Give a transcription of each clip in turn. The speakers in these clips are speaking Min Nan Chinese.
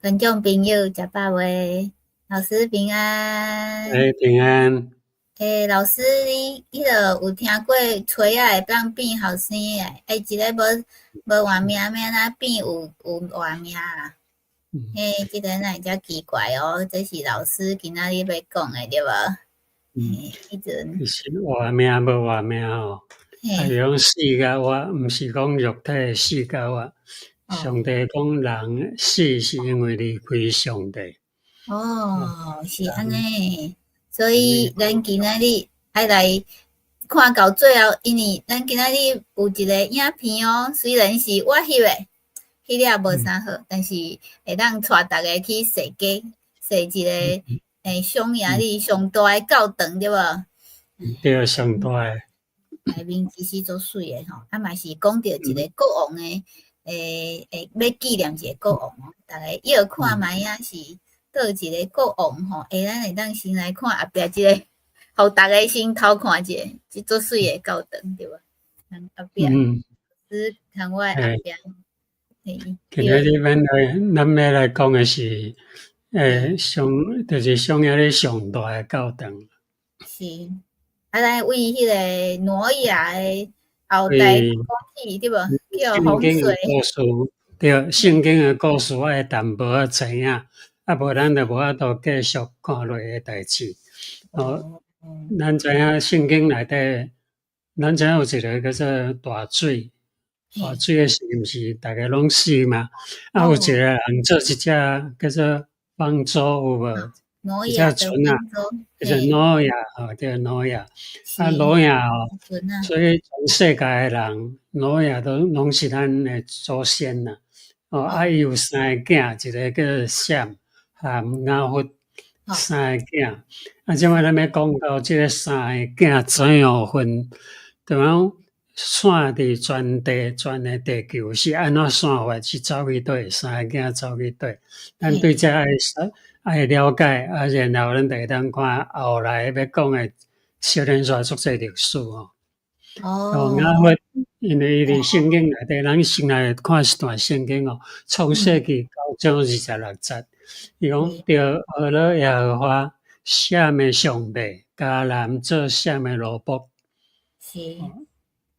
觀眾朋友食飽未？老師平安。欸，平安。欸，老師，你彼落有聽過錘仔會當變後生的？欸，一个無活命，欲按怎變有活命啊？欸，這个哪會遮奇怪哦？這是老師今仔日欲講的對無？嗯。彼陣。其實活命無活命吼，啊是講死佮活，毋是講肉體死佮活。上帝講人死是因為離開上帝。哦，是按呢，所以咱今仔日愛來看到最後，因為咱今仔日有一个影片哦，雖然是我翕的，翕了無啥好，但是會當帶逐家去踅街，踅一个雙贏里上大的教堂對無？對，上大的。內面其實足媠的吼，啊嘛是講著一个國王的，欲紀念一个國王哦，逐家臆看覓啊是佗一个國王吼，欸，咱會當先來看後壁這个，予逐家先偷看一下，這足媠的教堂對無？咱後壁，是看我的後壁。今仔日咱欲來講的是，上就是雙贏咧上大的教堂。是，啊，咱為彼个挪亞的後代講起對無？叫洪水。聖經的故事，對，聖經的故事我會淡薄仔知影，啊無咱就無法度繼續看落的代誌。哦，咱知影聖經內底，咱知影有一个叫做大水，大水的時毋是逐家攏死嗎？啊，有一個人做一隻叫做方舟有無？一隻船啊，叫做挪亞吼，叫挪亞。啊，挪亞吼，所以全世界的人，挪亞都攏是咱的祖先啦。哦，啊，伊有三个囝，一个叫做閃、含、雅弗，三个囝。啊，這擺咱欲講到這个三个囝怎樣分，就講散佇全地、全个地球是按怎散法？是走去佗？三个囝走去佗？咱對這愛愛了解，啊，然後咱就會當看後來欲講的小連續足濟歷史吼。哦，雅弗，因為伊佇聖經內底，咱先來看一段聖經哦，創世記9章26節，伊講著學了耶和華閃的上帝，迦南做閃的奴僕。是。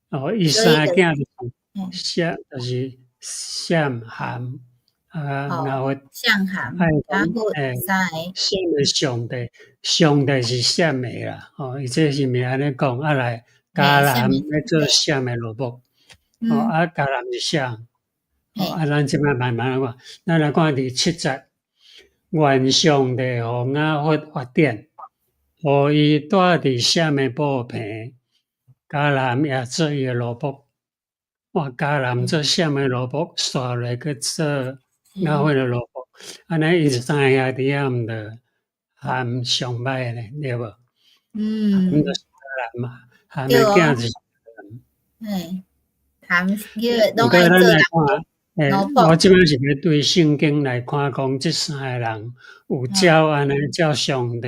哦，伊三个囝就是閃，就是閃、含啊，雅弗。閃含雅弗三个。閃的上帝，上帝是閃的啦，哦，伊這是毋是按呢講？啊來，迦南欲做閃的奴僕，哦，啊，迦南是啥？哦，啊，咱這擺慢慢來看，咱來看第七節，願上帝予雅弗發展，予伊住佇閃的布棚，迦南也做伊的奴僕。哇，迦南做閃的奴僕，煞落去做雅弗的奴僕，按呢𪜶三个兄弟仔毋著含上歹咧，對無？嗯。含就是迦南嘛，含的囝就是嘿，含彼個攏愛做欸，我這擺是欲對聖經來看，講這三个人有照按呢照上帝，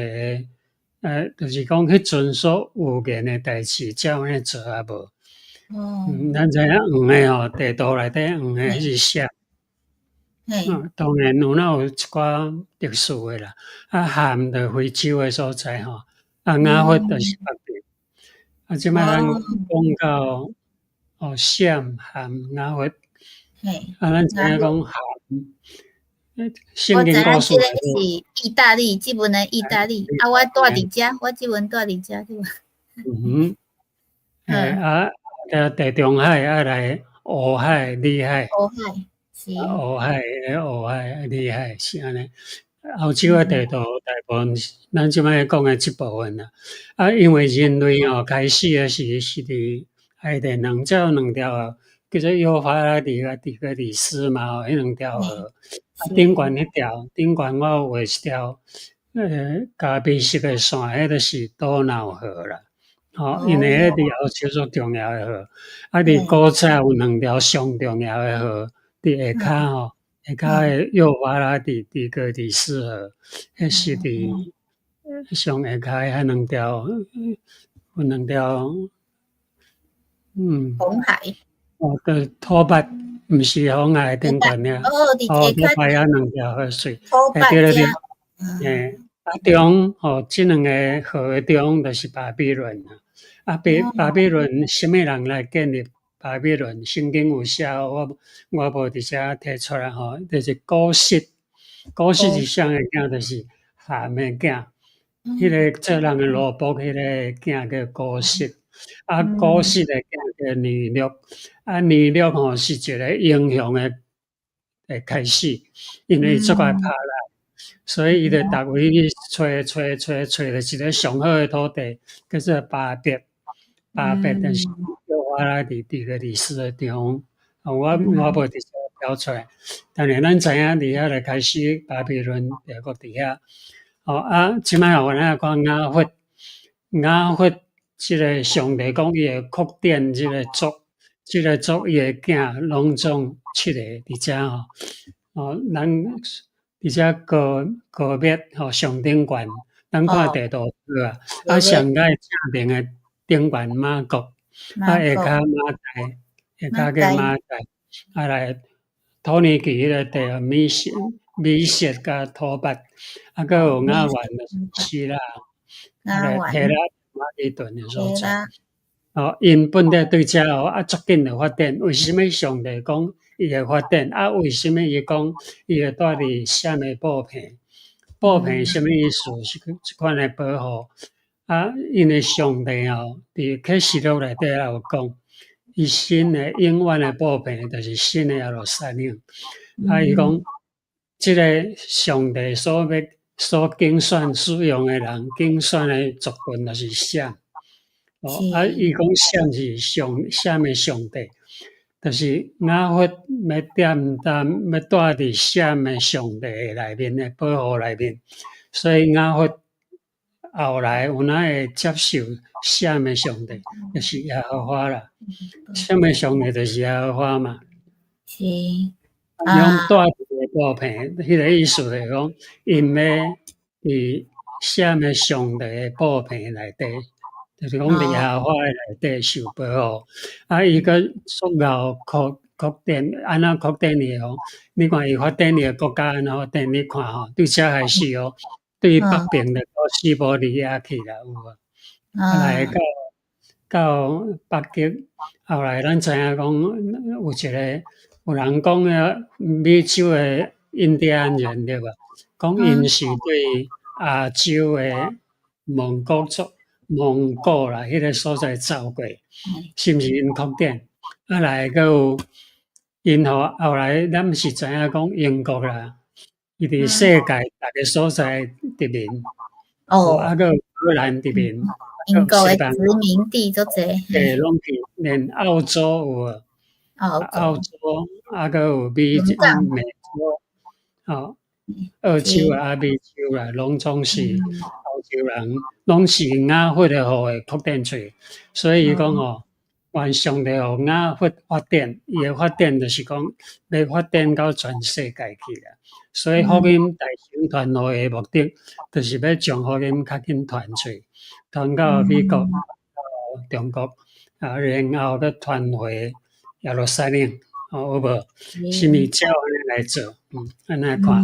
就是講彼陣所預言的代誌，照按呢做啊無？哦。咱知影黃的吼，地圖內底黃的彼是閃。嗯，當然有哪有一寡特殊的啦。啊，含著非洲的所在吼，啊，雅弗就是北邊。啊，這擺咱講到哦，閃含雅弗。啊，咱知影講含，聖經故事。我知影這个是意大利，這本的意大利。啊，我住佇遮，我這陣住佇遮對無？嗯哼，欸啊，地中海啊來烏海、裏海。烏海是。烏海、烏海、裏海是按呢。歐洲的地圖大部分，咱這擺講的這部分啦。啊，因為人類吼開始的時是佇海底兩條兩條叫做幼發拉底佮底格里斯嘛吼，彼兩條河。啊，頂懸彼條，頂懸我有畫一條，咖啡色的線，彼就是多瑙河啦。吼，因為彼佇歐洲足重要的河。啊，佇古早有兩條上重要的河，佇下跤吼，下跤的幼發拉底、底格里斯河，彼是佇上下跤彼兩條，有兩條，紅海。哦，對，土八，毋是紅海頂懸爾。哦，佇哦，下佇遐兩條河水。土伯對對對，嘿，啊中吼，這兩个河的中就是巴比倫啊。啊，巴比倫啥物人來建立巴比倫？聖經有寫，我無佇遮提出來吼，就是古實，古實是啥个囝？就是含的囝。彼个做人的奴僕，彼个囝叫古實。啊，古實的囝叫尼祿。啊，尼祿吼是一个英雄的開始，因為足愛拍獵，所以伊就逐位去揣揣揣揣著一个上好的土地，叫做巴別。巴別就是幼發拉底底格里斯的地方。我無佇遮標出來，但是咱知影佇遐就開始巴比倫帝國佇遐。哦啊，這擺予咱來看雅弗，雅弗這个上帝講伊會擴展這个族，這个族伊的囝攏總七个佇遮吼。哦，咱佇遮高高滅吼上頂懸，咱看地圖對啊，啊上蓋正面的頂懸瑪各，啊下跤瑪代，下跤叫瑪代，啊來土耳其彼个地米設米設佮土伯，啊閣有雅萬就是希臘，啊來提拉馬其頓的所在。哦，𪜶本底對遮哦啊足緊就發展，為啥物上帝講伊會發展？啊，為啥物伊講伊會蹛佇閃的布棚？布棚啥物意思？是這款的保護。啊，因為上帝哦，佇啟示錄內底也有講，伊新的永遠的布棚就是新的耶路撒冷。啊，伊講這个上帝所欲所揀選使用的人，揀選的族群就是閃。哦，啊，伊講閃是上閃的上帝，就是雅弗欲踮踮欲蹛佇閃的上帝的內面的保護內面，所以雅弗後來有哪會接受閃的上帝，就是耶和華啦。閃的上帝就是耶和華嘛。是。用蹛佇个布棚，彼个意思就是講，𪜶欲佇閃的上帝的布棚內底，就是講佇耶和華的內底受保護。啊，伊閣足𠢕擴擴展，按怎擴展伊吼？你看伊發展伊的國家按怎發展？你看吼，對遮開始哦，對北邊就到西伯利亞去啦，有無？啊，來到北極，後來咱知影講有一个有人講個美洲的印第安人對無？講𪜶是對亞洲的蒙古族、蒙古啦，彼个所在走過，是毋是𪜶擴展？啊來閣有𪜶吼，後來咱是知影講英國啦，伊佇世界逐个所在殖民，啊閣有荷蘭殖民，英國的殖民地足濟，對，攏去，連澳洲有無？澳洲啊，閣有美洲，哦，澳洲啊、美洲啦，攏總是歐洲人，攏是雅弗的後裔擴展出去，所以伊講吼，願上帝予雅弗發展，伊的發展就是講欲發展到全世界去啦。所以福音大聲傳落的目的，就是欲將福音較緊傳出去，傳到美國、到中國，啊，然後閣傳回耶路撒冷，哦，有無？是毋是照按呢來做？按呢看，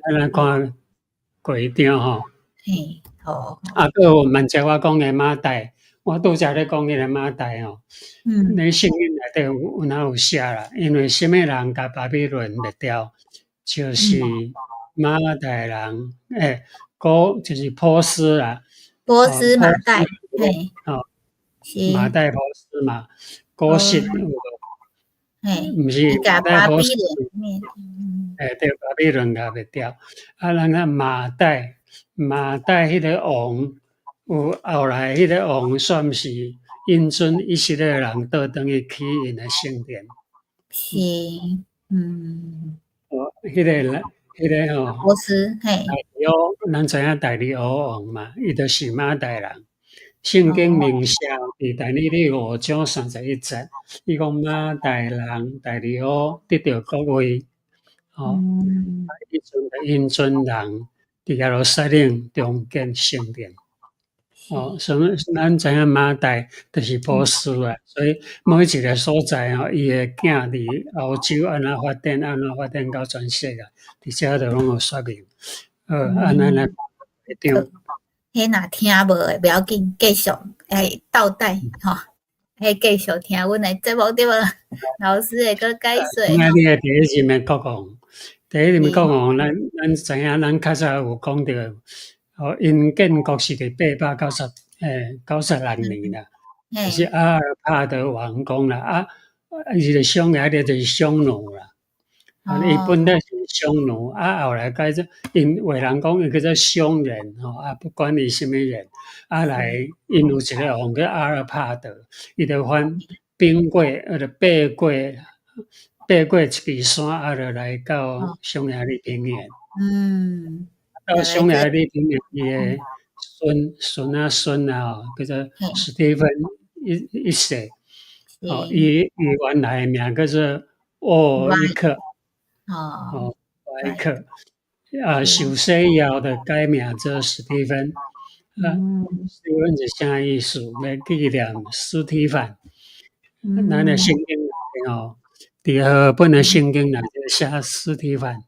按呢看過一張吼。嘿，好。啊，閣有萬捷我講的瑪代，我拄才咧講彼个瑪代吼。咧聖經內底有哪有寫啦？因為啥物人共巴比倫滅掉？就是瑪代人，欸，古就是波斯啦。波斯瑪代，嘿。哦，瑪代波斯嘛，古實有無？毋是瑪代波斯。欸，對，巴比倫共滅掉。啊，咱看瑪代，瑪代彼个王，有後來彼个王算是允准以色列人倒轉去起𪜶的聖殿。是，嗯。哦，彼个人，彼个吼，波斯，嘿。大利烏，咱知影大利烏王嘛，伊就是瑪代人。聖經明寫佇但以理5章31節，伊講瑪代人大利烏得著國位，吼，彼陣就允准人佇耶路撒冷重建聖殿。是，哦，什麼咱知影馬代就是波斯啊，所以每一個所在吼，伊的囝佇歐洲按怎發展，按怎發展到全世界，佇遮都攏有說明。按呢來對。彼若聽無的無要緊，繼續會倒帶吼，彼繼續聽阮的節目對無？老師會閣解說。今日的第一任的國王，第一任國王，咱知影，咱較早有講著。哦，𪜶建國是佇896年啦，就是阿爾帕德王宮啦，啊，伊個匈牙利就是匈奴啦，啊，伊本來是匈奴，啊，後來改做，𪜶有人講伊叫做匈人吼，啊，不管伊啥物人，啊來，𪜶有一個王叫阿爾帕德，伊就翻兵過，就爬過一支山，啊，就來到匈牙利平原。到匈牙利平原，伊的孫孫仔孫啊，吼，叫做史蒂芬一世，哦，伊原來的名叫做沃伊克，哦，沃伊克，啊，受洗以後就改名做史蒂芬，啊，史蒂芬是啥意思？欲紀念司提反，咱的聖經內吼，佇和合本的聖經內底寫司提反。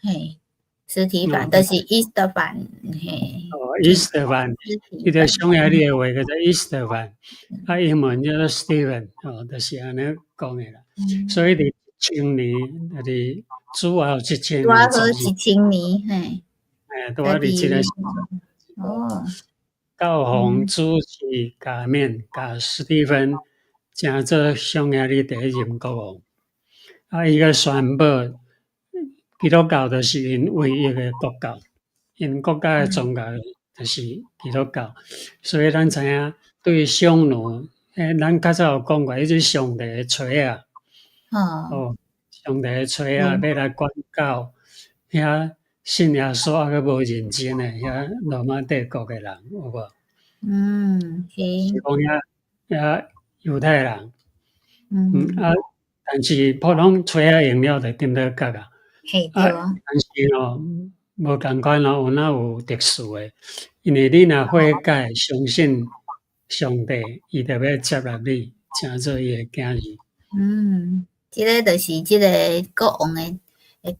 嘿。司提反就是伊斯特凡，嘿。哦，伊斯特凡，彼個匈牙利的話叫做伊斯特凡，啊，英文叫做 Stephen，哦，就是按呢講的啦。所以佇千年，佇主後一千年，拄好一千年，嘿。嘿，拄好佇這個時陣。教皇主持加冕，共史蒂芬成做匈牙利第一任國王。啊，伊閣宣布，基督教就是𪜶唯一的國教，𪜶國家的宗教就是基督教，所以咱知影對匈奴，咱較早有講過，彼是上帝的錘仔，哦，上帝的錘仔欲來管教遐信耶穌猶閣無認真的遐羅馬帝國的人，有無？嗯，是。是講遐猶太人，啊，但是普通錘仔用了就釘十字架啊。嘿，對啊，但是哦，無仝款哦，有哪有特殊的，因為你若悔改，相信上帝，伊就欲接納你，成做伊的囝兒。嗯，這个就是這个國王的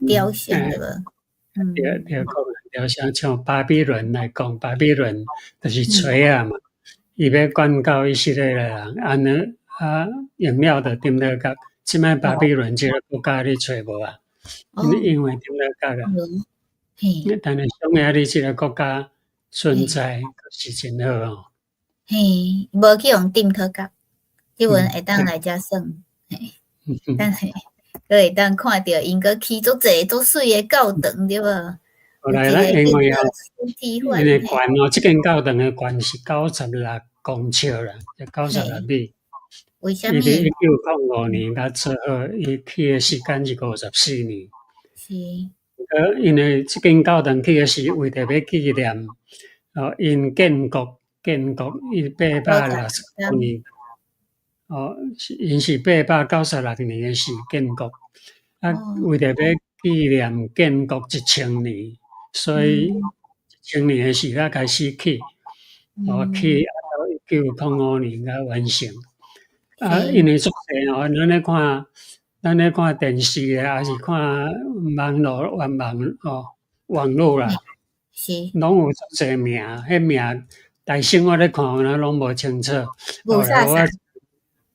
雕像，對無？對對，國王雕像，像巴比倫來講，巴比倫就是錘仔嘛，伊欲管教以色列的人，按呢啊，用了就釘十字架。這擺巴比倫這個國家你揣無啊？因為釘十字架啊。但是匈牙利這個國家存在是真好哦。嘿，無去予釘十字架，這陣會當來遮耍。嘿，但是閣會當看著𪜶閣起足濟足媠的教堂，對無？後來咱因為哦，因為懸哦，這間教堂的懸是96公尺啦，96米。為啥物？伊佇1905年才做好，伊起的時間是54年。因為這間教堂起的是為著欲紀念哦，𪜶建國869年，哦，𪜶是896年的時建國，啊，為著欲紀念建國一千年，所以一千年的時才開始起，哦，起到1905年才完成。啊，因為足濟哦，咱咧看電視的，抑是看網路、網路啦，攏有足濟名，彼名大聲我咧看，攏無清楚。後來我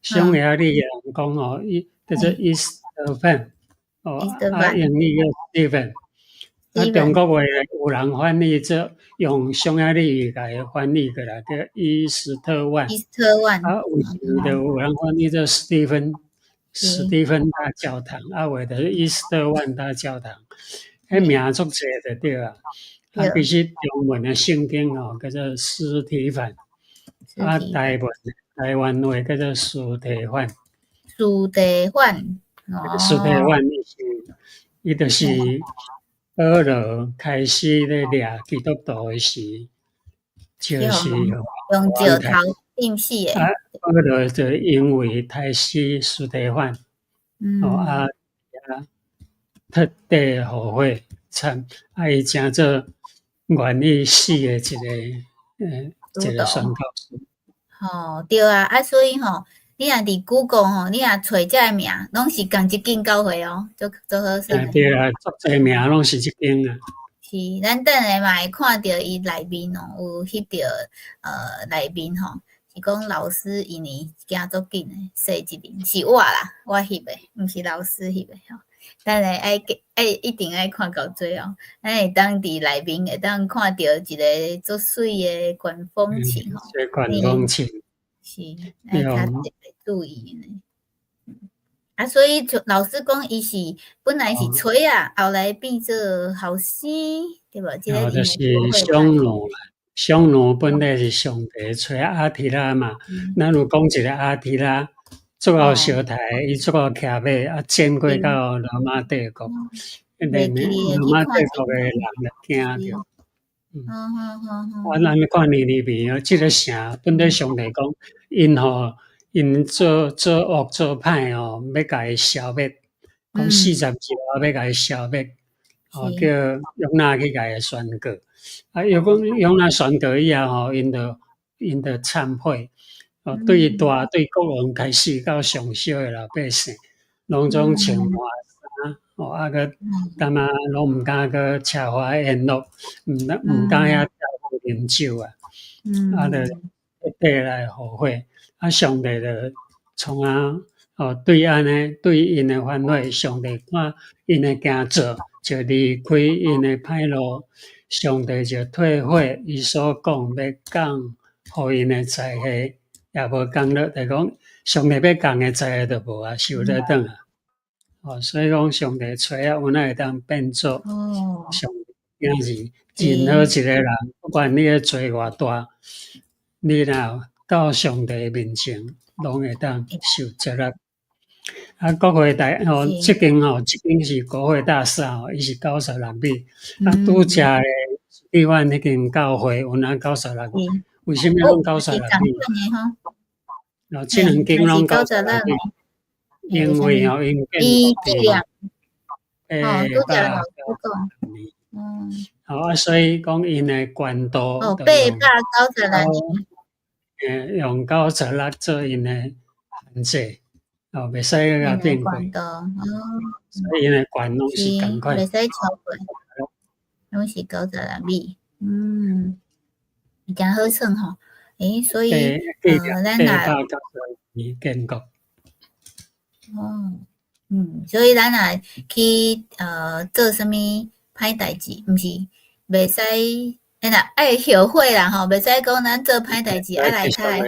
匈牙利的人講哦，伊叫做伊斯特凡，哦，啊，英語叫 Stephen。啊，中國話有人翻譯做用匈牙利語共伊翻譯過來，叫伊斯特萬。伊斯特萬。啊，有時就有人翻譯做史蒂芬，史蒂芬大教堂，啊，有的就是伊斯特萬大教堂。彼名足濟就對啊。啊，其實中文的聖經哦，叫做司提反，啊，台灣話叫做司提反。司提反，哦。司提反伊是，伊就是保羅開始咧掠基督徒的時，就是用石頭釘死的。啊，保羅就因為刣死司提反，哦啊，徹底後悔懺，啊，伊成做願意死的一個一个宣教師。吼，對啊，啊，所以吼，你若佇 Google 吼，你若揣這个名，攏是仝一間教會哦，足足好耍的。對啊，足濟名攏是這間啊。是，咱等下嘛會看著伊內面哦，有翕著內面吼，是講老師因為行足緊的，踅一面，是我啦，我翕的，毋是老師翕的吼。等下愛愛一定愛看到最後，咱會當佇內面會當看著一個足媠的管風琴吼。這管風琴。是，愛較特別注意呢。啊，所以就老師講，伊是本來是吹啊，後來變做後生，對無？這個哦，就是匈奴啦。匈奴本來是上帝揣阿提拉嘛，咱有講一個阿提拉，足夠相刣，伊足夠騎馬，啊，戰過到羅馬帝國，那個羅馬帝國的人就驚著。啊，咱看尼尼微哦，這個城本來上帝講，𪜶吼，𪜶做做惡做歹吼，欲共伊消滅，講40日後欲共伊消滅，吼，叫約拿去共伊宣告。啊，約講約拿宣告以後吼，𪜶就懺悔，哦，對大對國王開始到上小的老百姓，攏總穿麻衫，哦，啊閣淡仔攏毋敢閣奢華宴樂，毋敢遐跳舞啉酒啊，啊，就徹底來後悔。啊，上帝就創啊，哦，對按呢，對𪜶的反悔，上帝看𪜶的行做，就離開𪜶的歹路，上帝就退悔，伊所講欲降予𪜶的災禍，也無降落，就講上帝欲降的災禍就無啊，收倒轉啊。哦，所以講上帝揣啊，有哪會當變做上帝囝兒，任何一個人，不管你的罪偌大，你若到上帝面前，攏會當受接納。啊，國會大吼，這間吼，這間是國會大廈吼，伊是96米。啊，拄才的立萬彼間教會有哪96米？為啥物攏九十六米？哦，這兩間攏九十六米。因為吼，𪜶建八百九十年。好啊，所以講𪜶的懸度哦，896年。用九十六做𪜶的限制，哦，袂使閣共變過。所以𪜶的懸攏是仝款。袂使超過，攏是96米。嗯，誠好算吼。欸，所以咱若 896年建國。哦，嗯，所以咱若去做啥物歹代誌，毋是袂使，欸若愛後悔啦吼，袂使講咱做歹代誌，啊來較來，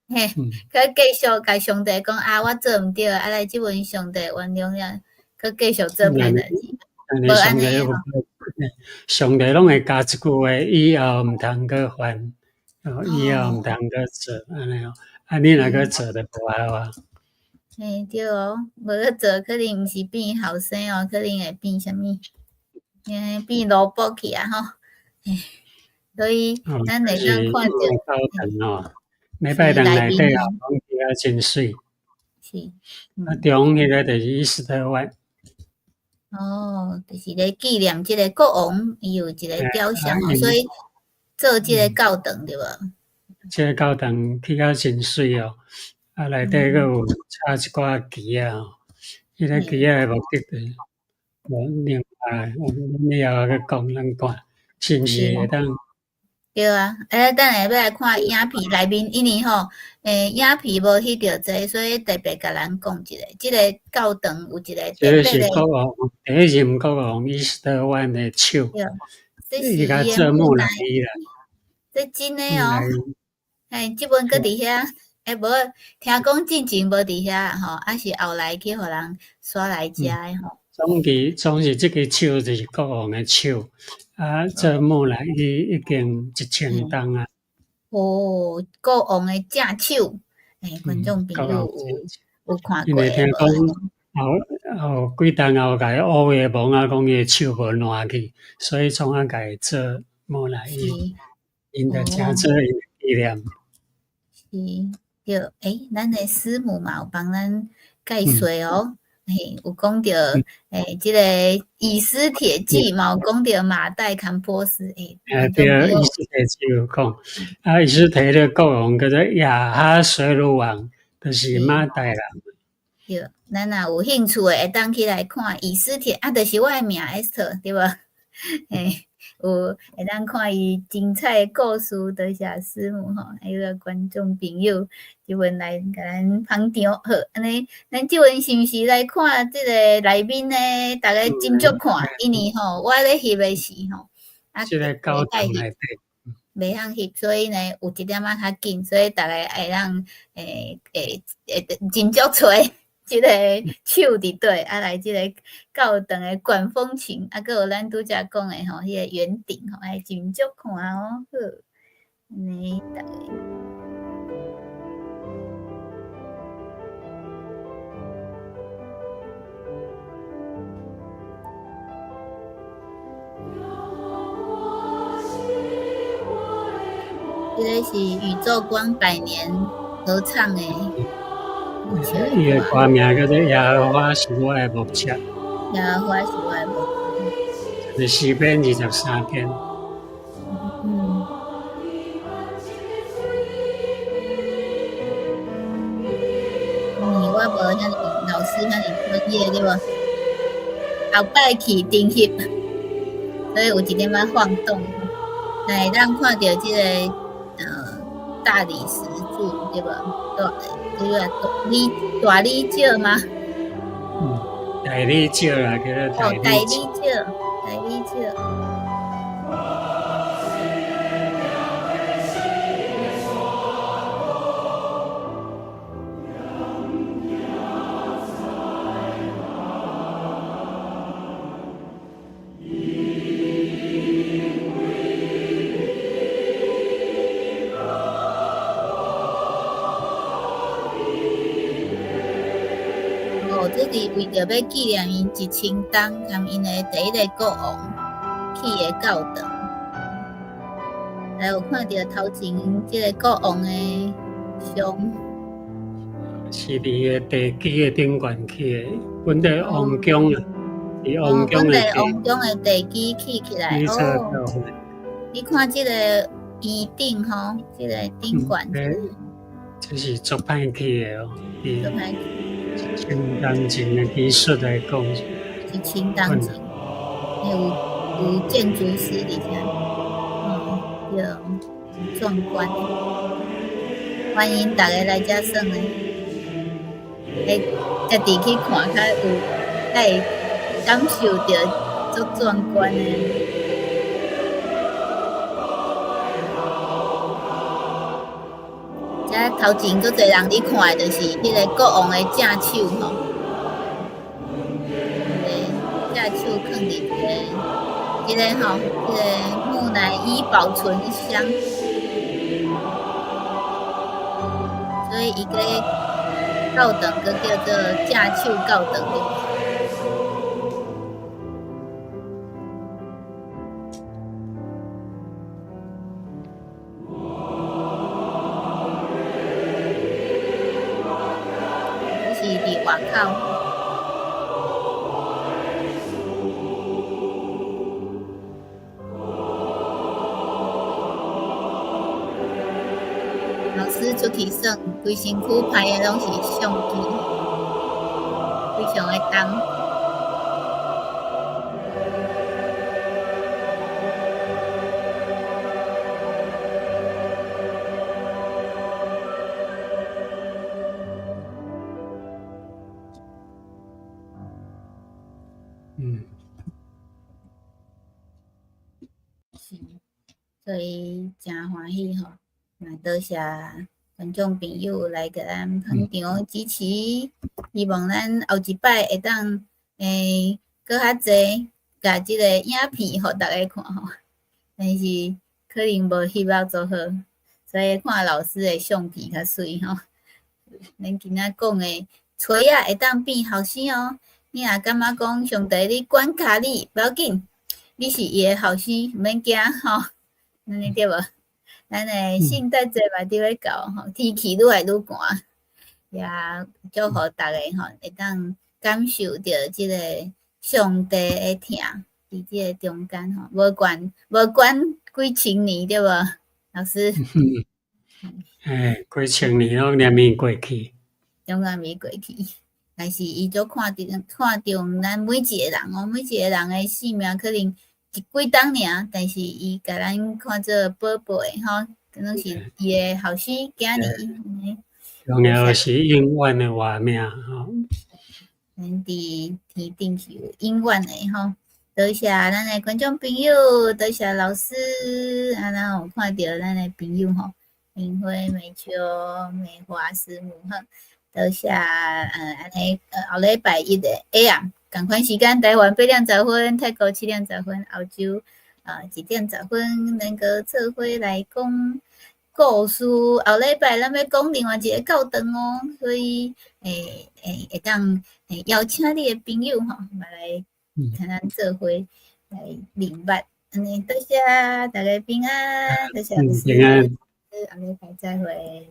嘿，閣繼續共上帝講啊，我做毋對，啊來這陣上帝原諒了，閣繼續做歹代誌。無按呢吼。上帝攏會加一句話，以後毋通閣犯，哦，以後毋通閣做，按呢哦，啊，你若閣做就無好啊。嘿，對哦，無閣做可能毋是變後生哦，可能會變啥物，變蘿蔔去啊吼。所以咱會當看著。禮拜堂內底啊，講起來真媠。是。啊，中彼个就是伊斯特萬。哦，就是咧紀念這個國王，伊有一個雕像哦，所以做這個教堂對無？這個教堂起甲真媠哦，啊，內底閣有插一寡旗仔哦，彼個旗仔的目的就是，無另外，我以後閣講咱看，是毋是會當？對啊，欸，等下欲來看影片內面，因為吼，欸，影片無翕著這，所以特別共咱講一下，這個教堂有一個特這是國王第一任國王伊斯特萬的手，伊共做木乃伊啦。這真的哦，嘿，這本閣佇遐，欸，無聽講進前無佇遐吼，啊是後來去予人徙來遮的吼。總之，總是這个手就是國王的手，啊，做木乃伊已經1000冬啊。哦，國王的正手，欸，觀眾朋友有看過因為聽講後後幾冬後共伊烏的墓仔講伊的手無爛去，所以創啊共伊做木乃伊，𪜶就誠做𪜶的紀念。是，對，欸，咱的師母嘛有幫咱解說哦。嘿，有講著這个以斯帖記嘛，有講著馬代坎波斯，欸。對，以斯帖記有講，啊，以斯帖的國王叫做亞哈隨魯王，就是馬代人。對，咱若有興趣的，會當去來看以斯帖，啊，就是我的名 Esther，對無？嘿，有會當看伊精彩的故事，多謝師母吼，還有觀眾朋友，這份來共咱捧場，好，按呢，咱這份是毋是來看這个內面呢？逐家斟酌看，因為吼，我咧翕的是吼，啊，這个教堂內底袂曉翕，所以呢，有一點仔較緊，所以逐家會當會斟酌揣。這个手佇底，啊來這个教堂的管風琴，啊，閣有咱拄才講的吼，彼個圓頂吼，愛斟酌看哦，好，按呢逐家。這个是宇宙光百年合唱的。伊的歌名叫做《耶和華是我的牧者》。耶和華是我的牧者。是詩篇23篇。嗯。我無遐爾老師遐爾專業對無？後擺去重翕，所以有一點仔晃動。會當看著這个大理石柱對無？大這个大理石嗎？嗯，大理石啦，叫做大理石。哦，大理石，大理石。這是為著欲紀念𪜶1000冬，含𪜶的第一个國王起的教堂。來有看著頭前這个國王的像。是佇个地基的頂懸起的，本地王宮啊，佇王宮的地。王宮的地基起起來。哦。你看這个圓頂吼，這个頂懸。這是足歹起的哦。足歹起。1000冬前的技術來講，1000冬前，有建築師佇遮，對，壯觀，歡迎大家來遮耍的，會家己去看，較有，較會感受著足壯觀的。遮頭前足濟人佇看的，就是彼个國王的正手吼，正手囥佇一个，這个吼，這个木乃伊保存箱，所以伊个教堂閣叫做正手教堂對。外口。老師出去耍，規身軀拍的攏是相機，非常的重。是，所以誠歡喜吼，嘛多謝觀眾朋友來共咱捧場支持，希望咱後一擺會當閣較濟，共這个影片予大家看吼。但是可能無翕啊做好，所以看老師的相片較媠吼。咱今仔講的槌仔會當變後生哦，你若感覺講上帝咧管教你，無要緊，你是伊的後生，毋免驚吼，按呢對無？咱的聖誕節嘛佇咧到吼，天氣愈來愈寒，也祝福逐家吼會當。感受著這个上帝的疼，佇這个中間吼，無管幾千年對無，老師？欸，幾千年攏念伊過去，攏念伊過去。但是伊足看重咱每一个人哦，每一个人的性命可能一幾冬爾，但是伊共咱看做寶貝吼，攏是伊的後生囝兒。重要是永遠的活命吼。咱佇天頂是有永遠的吼。多謝咱的觀眾朋友，多謝老師，啊，咱有看著咱的朋友吼，明輝、美秋、美華師母吼。多謝，按呢，後禮拜一的 AM 仝款時間，台灣8點10分，泰國7點10分，澳洲1點10分，咱閣做伙來講故事。後禮拜咱欲講另外一个教堂哦，所以會當邀請你的朋友吼，嘛來共咱做伙來明白。按呢多謝大家平安，多謝老師，平安，後禮拜再會。